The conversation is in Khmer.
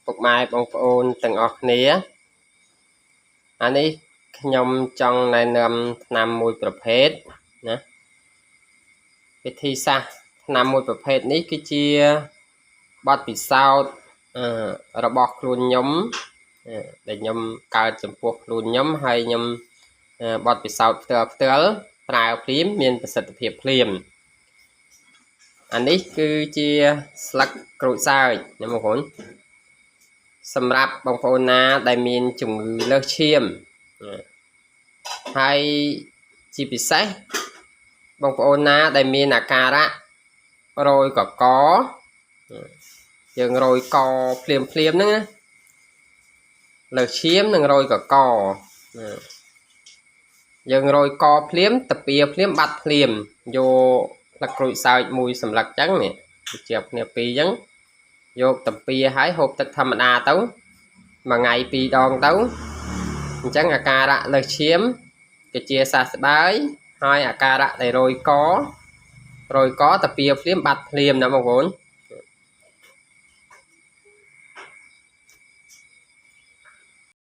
ពុកម៉ែបងប្អូនទាំងអស់គ្នាអានេះខ្ញុំចង់ណែនាំថ្នាំមួយប្រភេទណាវិធីសាស្ត្រថ្នាំមួយប្រភេទនេះគឺជាបទពិសោធន៍របស់ខ្លួនខ្ញុំដែលខ្ញុំកើតចំពោះខ្លួនខ្ញុំហើយខ្ញុំបទពិសោធន៍ផ្ទាល់ផ្ទាល់ប្រើភ្លាមមានប្រសិទ្ធភាពភ្លាមអានេះគឺជាស្លឹកក្រូចសើចណាបងប្អូនសម្រាប់បងប្អូនណាដែលមានជំងឺលើសឈាមហើយជាពិសេសបងប្អូនណាដែលមានអាការៈរយកកយើងរយកភ្លាមភ្លាមហ្នឹងណាលើសឈាមនិងរយកកយើងរយកភ្លាមតាពីភ្លាមបាត់ភ្លាមយកផ្លឹកក្រូចសើចមួយសន្លឹកចឹងនេះជាគ្នាពីរចឹងយកតាពីឲ្យហូបទឹកធម្មតាទៅមួយថ្ងៃពីរដងទៅអញ្ចឹងអាការៈលើសឈាមគឺជាសះស្បើយហើយអាការៈដែលរយករយកតាពីភ្លាមបាត់ភ្លាមណាបងប្អូន។